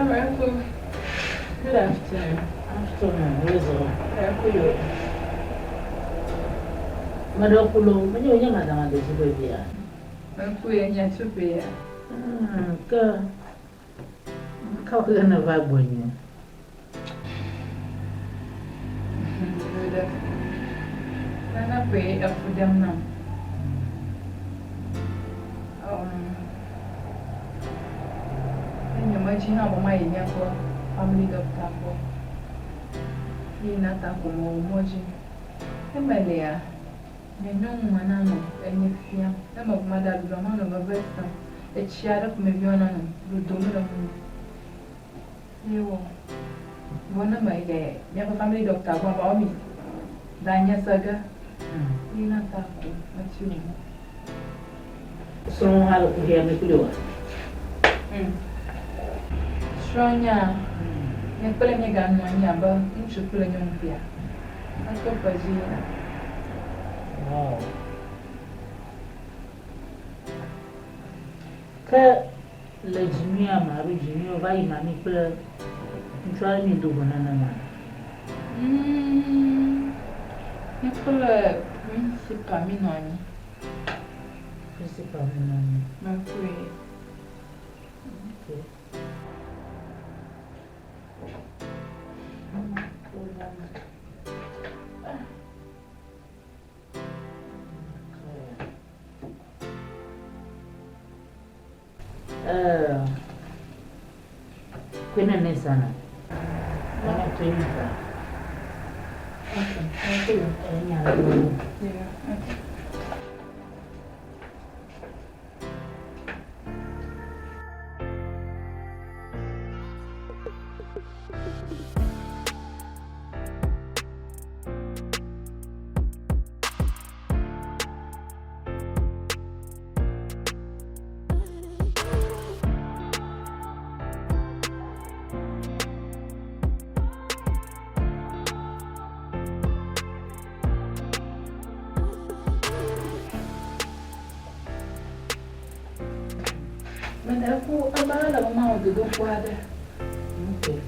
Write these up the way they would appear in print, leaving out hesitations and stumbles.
Good afternoon. Afternoon, wezɔ. Ɛkuyo. Meɖe ku lo, menye wònye madamade dzi ƒe via. Mekuye nye tupe ya. Ke ka ke ne va gbɔnye? Ɖe. Nane koe efu ɖem nam. Enye medzi hã be mayi míaƒe family doctor gbɔ. Ye na ta ko mewɔ mɔ dzi. Ne melia, nye nyɔnu ma nanɔ enye fiam. Ne me maɖe aɖuɖɔ manɔ veve sem. Etsi aɖe ƒomevi nanɔ dodom le ŋunye. Ye wɔ. Vɔ ne meyi míaƒe family doctor gbɔ va mi da nye se ge. Ye na ta ko metsi wò mɔ. Srɔ̃wo hã le kuxia me kpli wòa? Srɔ̃nyea, nye kple míeganɔ anyi abe ŋutsu kple nyɔnu ƒea. Eto ƒe dzi yina. Wow. Ke le dzinyuia me alo dzinyuiwo va yi ma mi kple ŋutsu aɖe mi do go nenema? Nye kple principal mi nɔ anyi. Principal mi nɔ anyi. Mekpɔe. Okay. Kwene ne sana. Ene twene sa. Okay. Thank you. Enya lo. Yeah. Okay. Meɖe ku ebe ele be mawɔ dodokpɔ aɖe. Okay.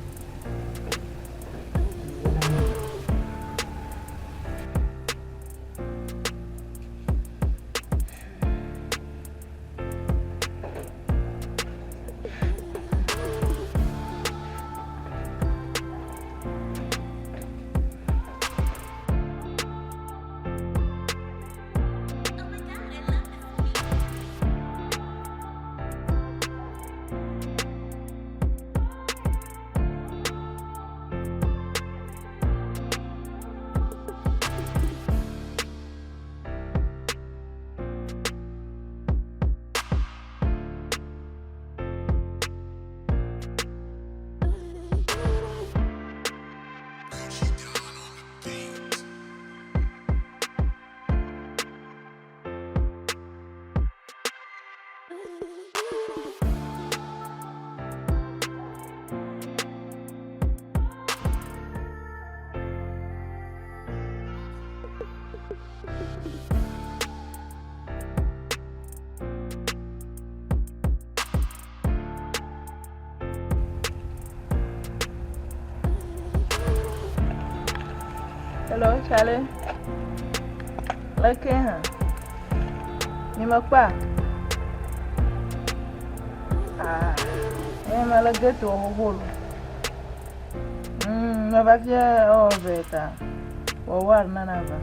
Hello, Charlie. Leke hã. Nyemekpɔa? Ah, nye mele ghetto xoxo lo. Meva fia ewɔ ve ta. Wɔwɔ nana va.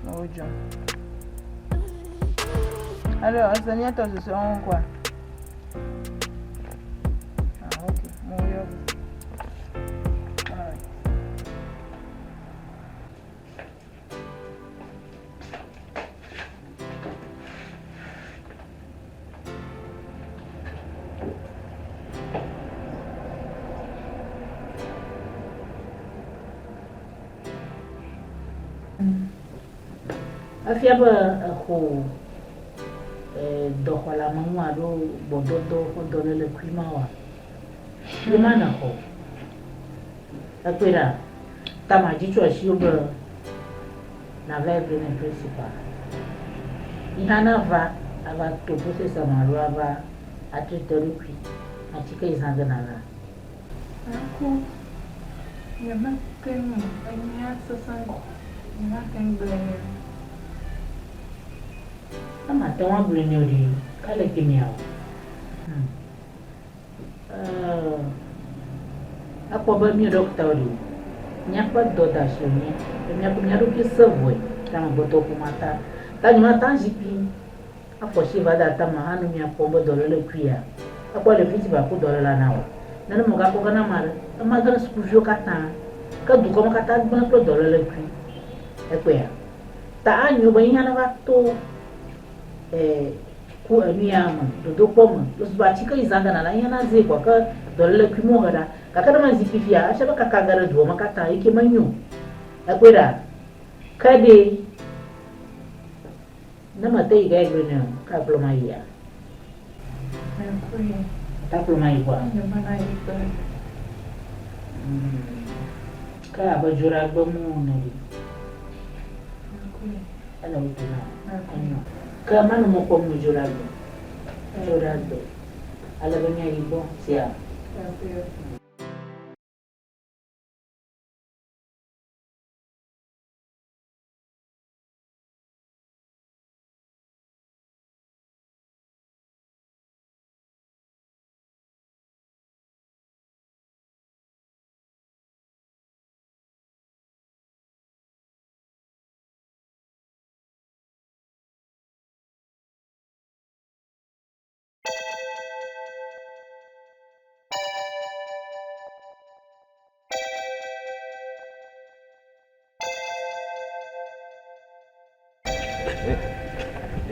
Wodzɔ. Alo ese míatɔ susɔewo ŋkɔa? Ah, okay. Mo yɔ. Alright. Efia be exo dɔxɔleameŋu alo gbɔdɔdɔ ƒe dɔlélekui ma oa? Ye ma nèxɔ o. Ekpɔe ɖa, ta madzi tso asiwò be nàva yi gblɔe nɛ principal. Yi hã nava ava to process me alo ava atreat eɖokui atike yi zã ge nàla. Aku. Nyemate ŋu o. Enyea sesẽ nyemate ŋu gblɔe nɛ o. Ne mate ŋu agblɔe nɛ o ɖe, ke aleke miawɔ? Hum. Eee, ekpɔ be mí ɖɔktawo ɖe, míaƒe dɔdeasi wònye be míaƒo mía ɖokui se vɔe le amegbetɔƒomea ta. Ta nyemate ŋu azi kpi afɔ asi va de atame anɔ mia kpɔm be dɔléle kuia? Ekpɔ ɖevi dzi ba ku dɔlélea na wòa? Nenema wògakɔ ge na ame aɖe, ema ge ɖe sukuviwo katã, ke dukɔ me katã gblẽ kple dɔléle kui. Ekpɔea? Ta anyo be nye hã neva to e ku enu ya me, dodokpɔ me. Wosu atike yi zã gena la, nye na zee kɔa ke dɔléle kui mo he ɖa. Gake ne me zi fifia, efia be kaka ge ɖe dua me katã yi ke menyo o. Ekpɔe ɖa? Ke ɖe ne mete yi ga gblɔe nɛ o, ke akplɔ ma yia? Mekpɔe. Ate akplɔ ma yi kɔa? Enyo be na yi kple. Mm. Ke abe dzoɖagbe mu ne ɖi. Mekpɔe. Ele wo dome enyo. Ke menɔ mɔ kpɔm no Dzoɖagbe. Dzoɖagbe. Ale be míayi gbɔ sia.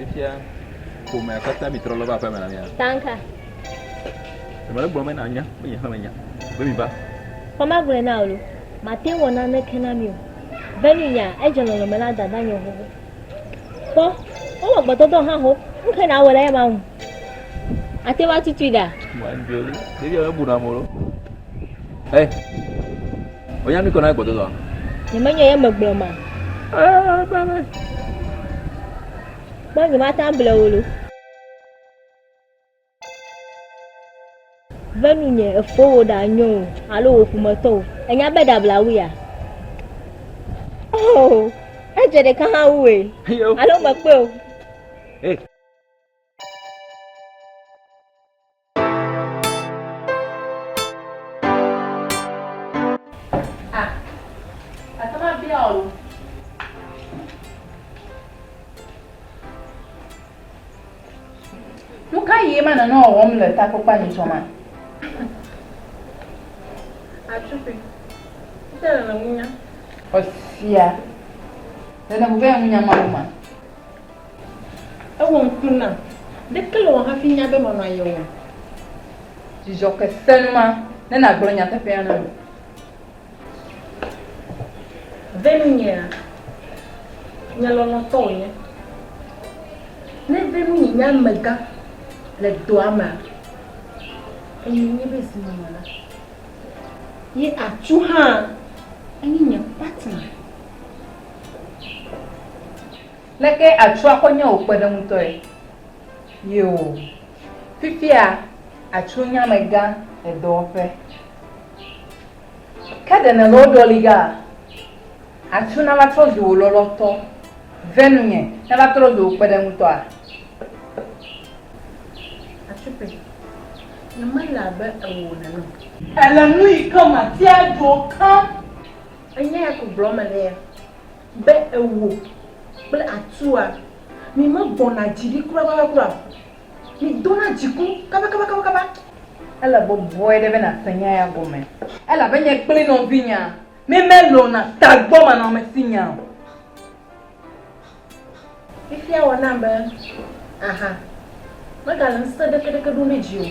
Efia ƒomea katã mi trɔ le va aƒeme na mía. Tanka. Ame ɖe gblɔ be na nya, be nye hã menya. Be mi va. Kpɔ magblɔe na wò lo. Mate ŋu wɔ naneke na mi o. Be nu nya edze lɔlɔme na dada nye xoxo. Kpɔ, wowɔ gbɔdɔdɔ hã xo. Nu ke nawɔ le ema ŋu? Ate ŋu atutui ɖa? Manjoli, ɖevia mebuna ame o lo. Hey, wonya nu kɔ na gbɔdɔdɔa? Nyemenya ye megblɔ ma. Kpɔ nyemate ŋu able wò lo. Ve nunye efowò ɖa nyo o alo wò ƒometɔ o. Ènya be ɖabla wuia? Oh, edze ɖeka hã wue. Alo mekpɔe o. Hey. Ah, ate ŋu abia wò. Nu ka yie ma nɔ wɔwɔm le takpekpea nyitsɔ ma? Atsuƒe, fifia nèle ŋunya. Ɔsia, ɖe nèbu be ŋunya mawu ma? Ewɔ ŋku nam. Ɖeke le wɔ hafi nya be menɔ ye wɔm. Dzidzɔ kese nu ma ne nàgblɔ nyateƒea nam. Ve nunyea, nye lɔlɔ̃tɔ wònye. Ne ve nunye nye amegã le dɔa mea, enye nye be zimenɔla. Ye atsu hã enye nye partner. Leke atsua kɔ nye wò kpeɖeŋutɔe? Yoo, fifia atsu nye amegã le dɔwɔƒe. Ke ɖe nèle wo ɖɔli gaa? Atsu nava trɔ zu wò lɔlɔ̃tɔ, ve nunye nava trɔ zu wò kpeɖeŋutɔa? Atsuƒe, nyemele abe ewò nene o. Èle nu yi ke màtia dzo kam. Enya ya ko gblɔm mele ya, be ewò kple atua mi megbɔna dzi ɖi kurakura o. Midona dziku kabakabakaba. Ele bɔbɔe ɖe be nàse nya ya gɔme, elabe nye kple nɔvinyea mímelɔ̃na tagbɔmanɔamesinya o. Fifia wɔ nam be aha megale ŋusẽ ɖekeɖeke ɖom ɖe dziwò o.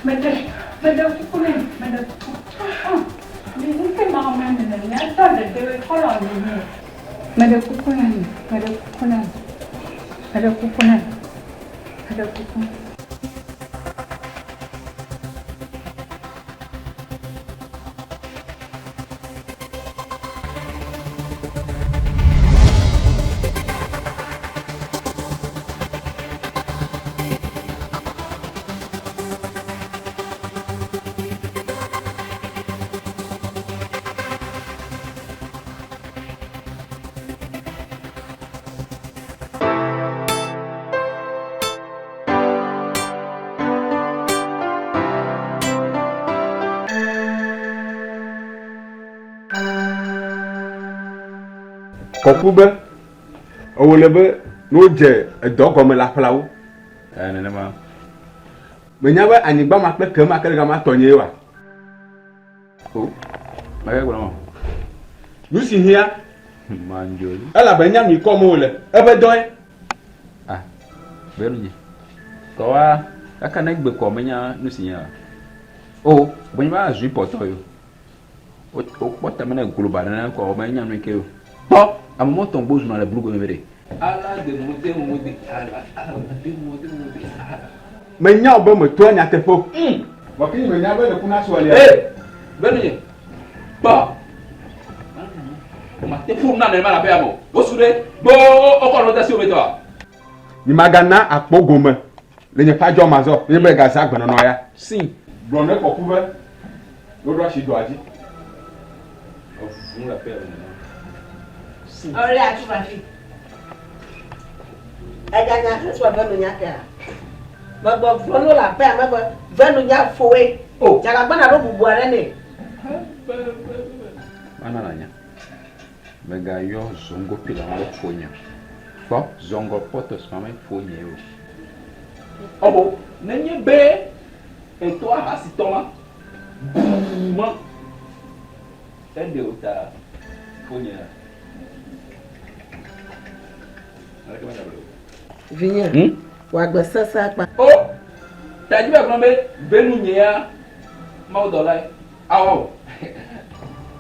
Meɖe, meɖe kuku nɛ, meɖe kuku. Ŋkeke ma me nene míatɔ ɖeɖewoe xɔlɔ̃ nye. Meɖe kuku na mi, meɖe kuku na mi, meɖe kuku na mi, meɖe kuku. Kɔku be ewole be ne wodze edɔ gɔme le aƒlawo. Ɛ nenema. Menya be anyigba ma kple ke ma ke le gama tɔnyee wa. O, mege gblɔ ma. Nu si hiã. Manjoli. Elabe enya mi kɔm wole. Eƒe dɔe. Ah, be nu nye. Kɔwa, kaka ne gbe kɔ menya nu si hiã. O, bonye ba zui pɔtɔ yo. O kpɔ tame ne glo ba ne kɔ menya nu ke yo. Kpɔ, ame mɔtɔn gbo zuna le blu gome ɖe. Ala de mo de mo de ala ala de mo de mo de ala. Menya be metoa nyateƒe o. Vɔ ke menya be ɖeku na sua lia. Ee, be nu nye. Kpɔ. Mate ƒom na nenema le aƒea me o. Wosu ɖe gboo wokɔ nu de asi wo metɔa. Nyemagana akpɔ gome le nye ƒe adzɔ mazɔ nye be gazã agbenɔnɔ ya. Si. Gblɔ ne kɔku be woɖo asi dɔa dzi. Evu le aƒea me nenema. Si. Ɔlɛ atu va fi. Eganya hesɔ ve nunya kea. Megbɔ gblɔ no le aƒea me be ve nunya foe. O. Dzagagbana ɖo bubu aɖe nɛ. Mana nanya. Mègayɔ zongo pila ma be fonye o. Kpɔ zongo potos ma me fonye o. Ɔbo, nenye be èto ahasitɔ ma, buu ma, eɖe wò ta fonye ya. Aleke megable o? Vinye, Hmm? wò agbe sesẽ akpa. O, ta dzi be gblɔ be venu nyea mawudɔlae. Ao,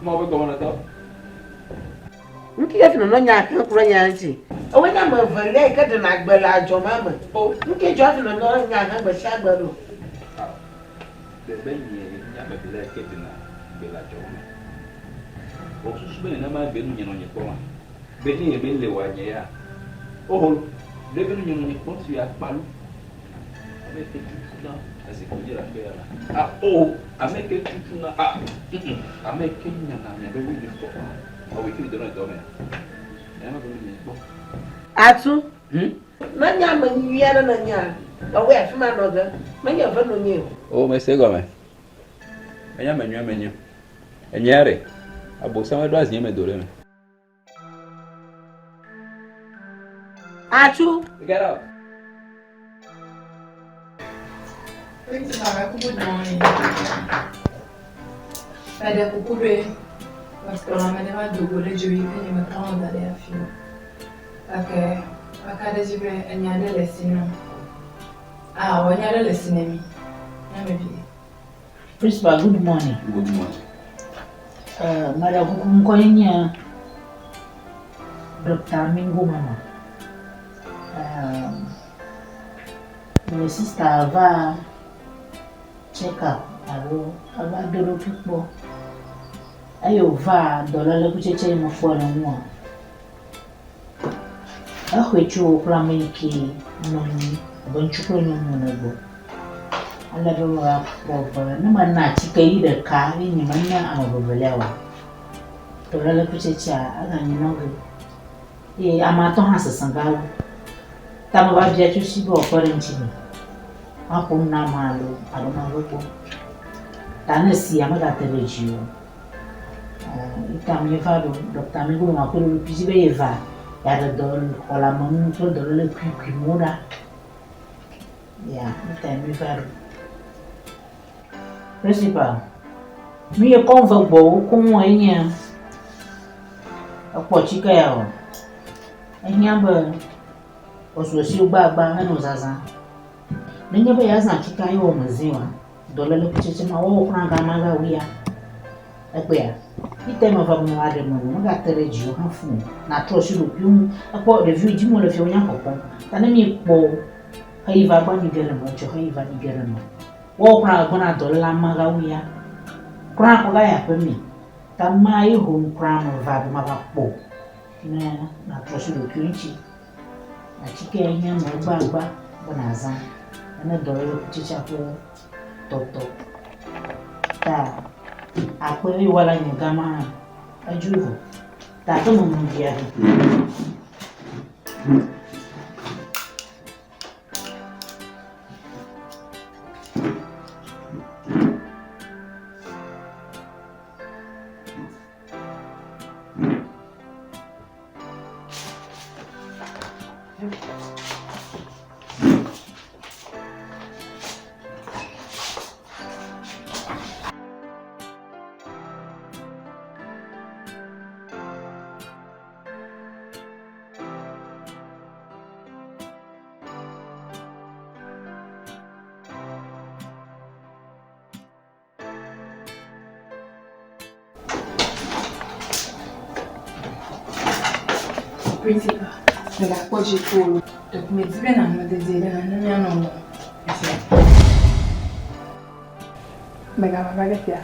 Mawu ƒe gɔmenɔtɔ. Nu ke hafi nɔnɔ nya hem ku ɖe nya ŋuti? Ewɔe nye ame evelia yi ke ɖena gbe le adzɔ ma me. Nu ke dzɔ hafi nɔnɔ nya hem gbe sia gbe ɖo? Ao, ɖe be nyee nye ame evelia yi ke ɖena gbe le adzɔ ma me. Wò susu be nenema be nu nye nɔ nye kpɔ ma? Be ne nye be le wòa nye ya? Oho, ɖe be nu nye nɔ nye kpɔ si akpa lu. Ame ke tutuna ezikpui dzi le aƒe ya la. Ah, oh, ame ke tutuna, ah, mm, ame ke nyana miabe wili kpɔ. Ɔwɔ ke mi dɔnɔ dɔ mea. Nenema be nu nye kpɔ. Atu. Ne nye ame nyui aɖe nènyea, ewɔe afi ma nɔ ge. Menye ve nonye o. O, mese egɔme. Menye ame nyui menye. Enyea ɖe, Abosam eɖo azi eme do ɖe eme. Atsu. Get up. Principal, good morning. Meɖe kuku ɖoe, mekplɔ ame ɖe va do go ɖe dzo yi ke nye mekɔ da ɖe afi o. Gake meka ɖe edzi be enya ɖe le esi nam. Awɔ enya ɖe le esi ne mi. Nyame vie. Principal, good morning. Good morning. Meɖe kuku ŋkɔe nye Doctor Mingo Mama. Nye sister va check up alo eva do eɖokui kpɔ eye wòva dɔléle kutsetse yi mekpɔ le eŋua, exɔe tso wò kple ame yi ke nɔ anyi abe ŋutsu kple nyɔnu ene gbɔ. Ale be meva kpɔ be ne mena atike yi ɖeka ye nyemena ame vevelia oa, dɔléle kutsetsea eganyi nɔ ge eye amea tɔ hã sesẽ gã wu. Ta meva bia tso esi be wòakpe ɖe ŋutinye maƒo nu na amea loo alo mave egbɔ. Ta ne esia megate ɖe dziwò o. Eta míeva ɖo ɖɔkta mi gome makpɔe ɖo ɖokui dzi be yeva yeaɖe dɔ xɔleamenu kple dɔléle kuikuiwo ɖa. Ya etae míeva ɖo. Principal, nu yi kɔm ve gbɔwò koŋ ye nye ekpɔ tsike ya o. Ehiã be wòasu asiwò gbagba henɔ zazã. Nenye be yeazã atike ye wɔ mezĩ oa, dɔléle kutsetse ma woawo kura gama gawu ya. Egbea, yi te meva be mava ɖe eme nɔ, megate ɖe dziwò hafi o. Nàtrɔ asi ɖokuiwò ŋu. Ekpɔ ɖeviwo dzim wole fia wonya kpɔkpɔm. Ta ne míekpɔ wo heyi va gbɔ nyi ge ɖe eme, etsɔ heyi va nyi ge ɖe eme. Woawo kura gbɔna dɔléle amagawu ya. Kura kɔ va yi aƒemee. Ta ma ye hom kura meva be mava kpɔ wò ne nàtrɔ asi ɖokuiwò ŋuti. Atike ya hiã nɔ egbagba be nàzã ene dɔléle kutsetsea ƒe tɔtɔ. Ta akpe ye woala nye gama hã edzoe vɔ. Ta ke me via ɖe. Principal, mègakpɔ dziku o. Ɖeko medi be nànɔ dedie ɖe ne míanɔ lɔ. Mègava va ge fia.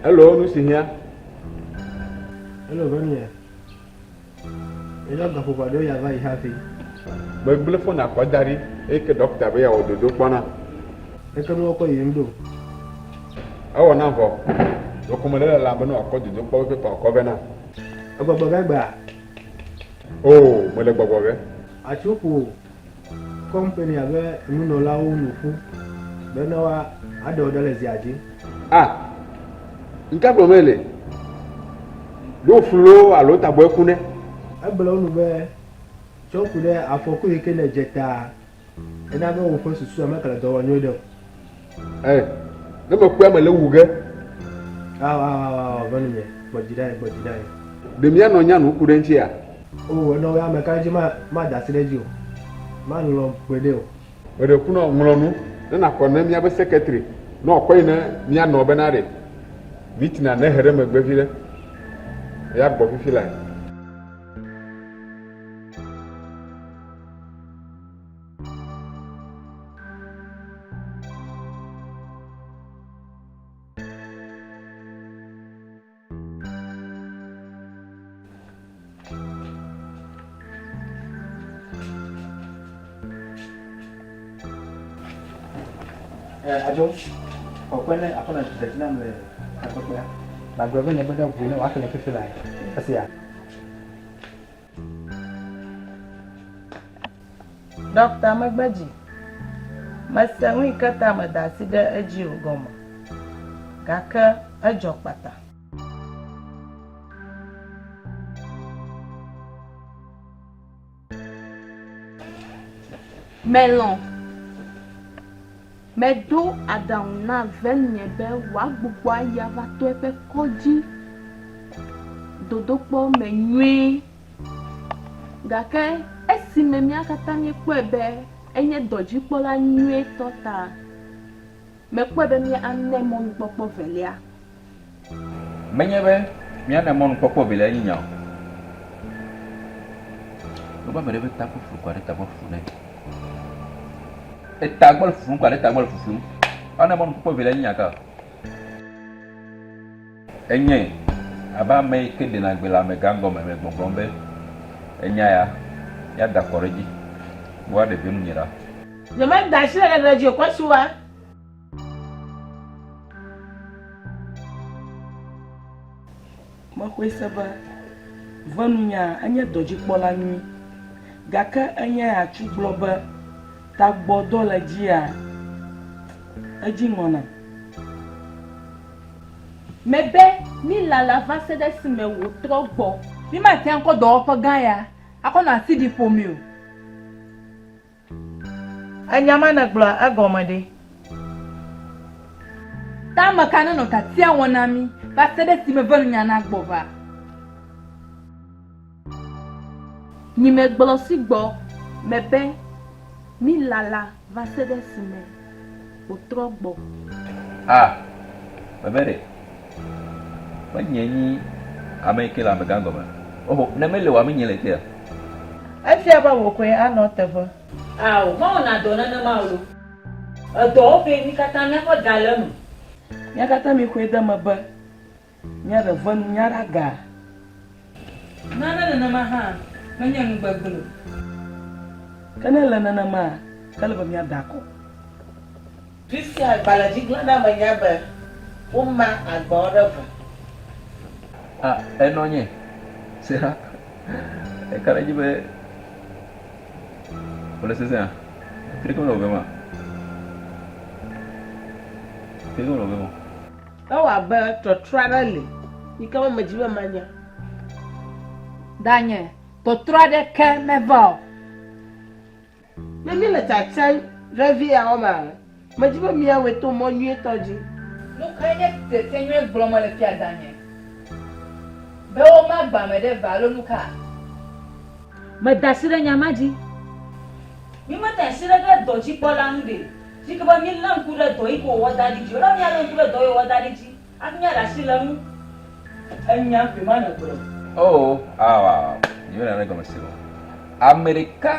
Hello, nu si hiã. Hello, Vania. Eyɔ gaƒoƒo aɖewo ya va yi hafi. Megblẽ fon akɔ da ɖi eye ke ɖɔkta be yeawɔ dodokpɔ nam. Eke nuwo kɔ yiyim ɖo? Ewɔ nam vɔ. Ɖeko mele lalam be ne wòakɔ dodokpɔ ƒe pepa wòakɔ vɛ nam. Egbɔgbɔ ge egbea? Oo, mele gbɔgbɔ ge. Atsu ƒo kɔmpani abe nunɔlawo nu ƒu be ne woaɖe wo ɖa le zia dzi. Ah! Ŋka gblɔm ele? Ɖo wòflu loo alo tagbɔe ku nɛ? Egblɔ wo nu be, Tsɔ ku ɖe afɔku yi ke nèdze ta, ena be woƒe susua megale dɔ wɔm nyuie ɖe o. Ɛ, ne mekpɔe mele wu ge. Ao, ao, ao, ao, venunye, gbɔ dzi ɖe anyi, gbɔ dzi ɖe anyi. Ɖe míanɔ nya nu ku ɖe eŋutia? Oo, enɔ wò ame ka dzi ma, mada asi ɖe edzi o. Malɔ̃ gbeɖe o. Meɖe ku nɔ, ŋlɔ nu ne nàkɔ ne míabe sekretri ne wòakɔ yi ne míanɔ bena ɖe meeting-a nehe ɖe megbe viɖe. Eya gbɔ fifi lae. Adzo, kɔkɔe ne aƒenɔ dze nam le takpekpea. Magblɔ be nye be ɖe ʋu ne wòaxlẽ fifi lae. Esia. Ɖɔkta megbe dzi. Mese nu yi ke ta meda asi ɖe edzi o gɔme. Gake edzɔ kpata. Melɔ̃. Meɖo aɖaŋu na venye be wòagbugbɔ ayi ava to eƒe kɔdzi dodokpɔ me nyuie. Gake esime mía katã míekpɔe be enye dɔdzikpɔla nyuitɔ ta, mekpɔe be míanae mɔnukpɔkpɔ velia. Menye be míana mɔnukpɔkpɔ velia nye nya o. Wobe ame ɖe ƒe ta ƒu kɔ ɖe tagbɔ fufu nɛ. Etagbɔ le fufum kɔ ɖe tagbɔ le fufum. Woana mɔnukpɔkpɔ velia nye nya ka? Enye abe ame yi ke ɖena gbe le amegã gɔme me gbɔgblɔm be, Enya ya, míada kɔ ɖe edzi be woaɖe vi nunye ɖa. Nyemeda asi ɖe ɖeɖe dzi o, kɔsiwa. Mexɔe se be Venunya enye dɔdzikpɔla nyui. Gake enye atsu gblɔ be tagbɔdɔ le edzia, edzi ŋɔ nam. Mebe mílala va se ɖe esime wòtrɔ gbɔ. Mímate ŋu akɔ dɔwɔƒe gã ya akɔ nɔ asi ɖi ƒomee o. Enya ma nègblɔa egɔme ɖe? Ta ame ka nenɔ tiatia wɔm na mí va se ɖe esime venunya nagbɔ va? Nyimegblɔ si gbɔ mebe mílala va se ɖe esime wòtrɔ gbɔ. A, mebe ɖe, menye nyi ame yi ke le amegã gɔme. Oho, ne mele oa, menye le tea. Efia be wò koe anɔ eteƒe. Ao, mewɔna dɔ nenema o lo. Edɔwɔƒee mí katã míaƒe ga le eme. Mía katã míexɔe de eme be míaɖe ve nunya ɖe aga. Nane nenema hã menye nu gbegblẽ o. Ke ne ele nenemaa, ke ele be míada akɔ. Fifia agbalẽdzigblẽɖeame nya be woma agbawo ɖe eve. A Enɔ nye, Sera, eka ɖe edzi be wòle sesẽa? Fi ɖeke mele vevem oa? Fi ɖeke mele vevem o. Ewɔ abe trɔtrɔ aɖe li yi ke medi be manya. Danye, tɔtrɔ aɖeke meva o. Ne míele tiatia vevi ya wɔmaa, medi be míawɔe to mɔ nyuitɔ dzi. Nu kae nye tiatia nyui gblɔm mele fia danye? Be womagba ame ɖe eve alo nu ka? Meda asi ɖe nya ma dzi. Mímeda asi ɖe ɖe dɔdzikpɔla ŋu ɖe, si ke be mílé ŋku ɖe dɔ yi ke wòwɔ da ɖi dzi o. Ele be míalé ŋku ɖe dɔ yi wòwɔ da ɖi dzi hafi míaɖe asi le eŋu. Enya koe ma nègblɔ. Oo, ao, ao, nyemenya nane gɔme se o. Ame ɖeka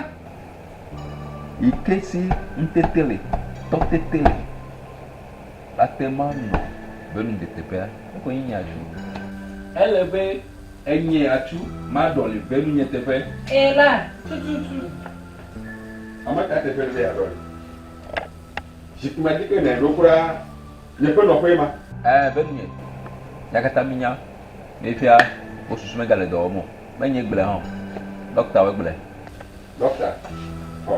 yi ke si ŋutete le, tɔtete le, la te ŋu anɔ be nu teteƒea, ekoe nye nya dzro. Ele be enye atsu maɖɔli be nunye teƒe. Ẽ la, tututu. Ame ka teƒe nèbe yeaɖɔli? Zikpui ma dzi ke nèɖo kura nye ƒe nɔƒee ma. Ẽ, be nunye. Mía katã mínya be fifia wò susu megale dɔ wɔm o. Menye gblɔe hã o. Ɖɔktawoe gblɔe. Ɖɔkta, xɔ.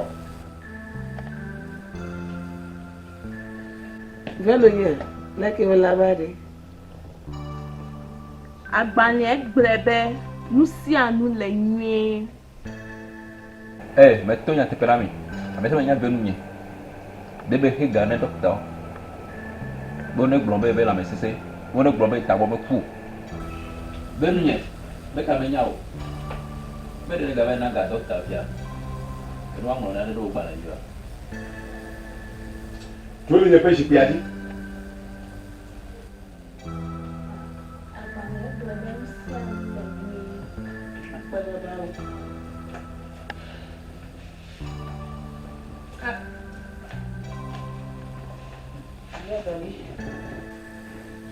Venunye, leke wòle ame aɖe? Agbalẽa gblɔe be nu sia nu le nyuie. Ee, meto nyateƒe na mi. Ame sia ame nya venunye. Ɖe be xe ga ne ɖɔktawo be wonegblɔ be yebe lãme sesẽ, be wonegblɔ be tagbɔ meku o. Venunye, meka menya o. Be ɖe nègava yi na ga ɖɔkta fia, ɖe woaŋlɔ nane ɖe wò gbalẽ dzia? Tso le nye ƒe zikpuia dzi. Agbalẽ gblɔ be nu sia nu le nyuie. Akpe ɖe Mawu.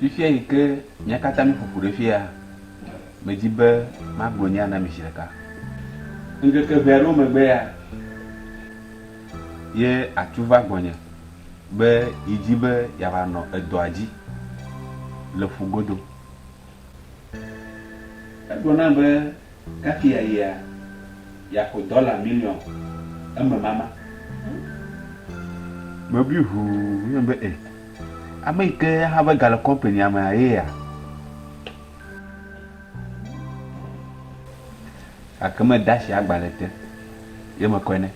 Fifia yi ke mía katã míeƒo ƒu ɖe fia, medi be magblɔ nya na mi zi ɖeka. Ŋkeke ʋɛ aɖewo megbea, Ye atu va gbɔnye be yedi be yeava nɔ edɔa dzi le ƒu godo. Egblɔ nam be kafi yeayia, yeaxɔ dɔla miliɔn eme mama. Mebui ʋuu nye be, E, ame yi ke hã be gale kɔmpenia mea ye ya? Gake mede asi agbalẽ te ye mekɔe nɛ.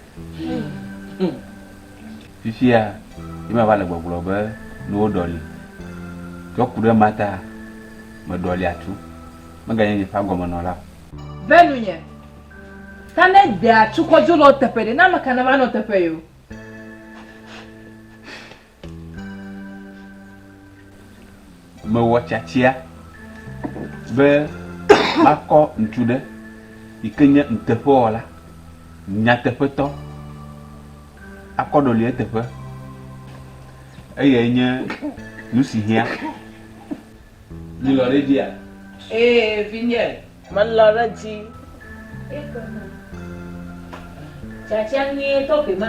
Fifia ye meva le gbɔgblɔ be nuwo ɖɔli. Tsɔ ku ɖe ema ta, meɖɔli atu. Meganye nye ƒe agɔmenɔla o. Ve nunye. Ta ne de atsu kɔ dzo le wo teƒe ɖe, ne ame ka nava nɔ teƒe yio? Mewɔ tiatia be makɔ ŋutsu ɖe yi ke nye nuteƒewɔla, nyateƒetɔ akɔ ɖɔli eteƒe. Eyae nye nu si hiã. Mílɔ̃ ɖe edzia? Ee, vinye, melɔ̃ ɖe edzi. Tiatia nyuietɔ koe ma.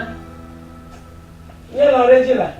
Míelɔ̃ ɖe edzi la.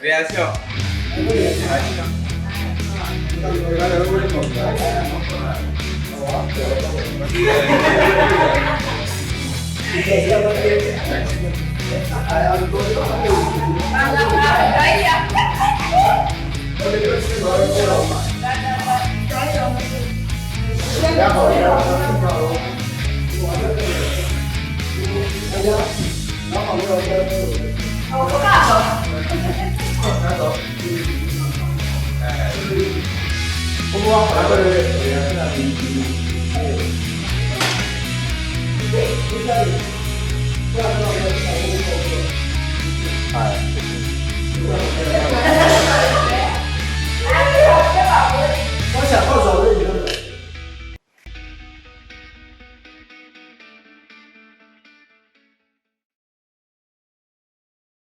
Réaction.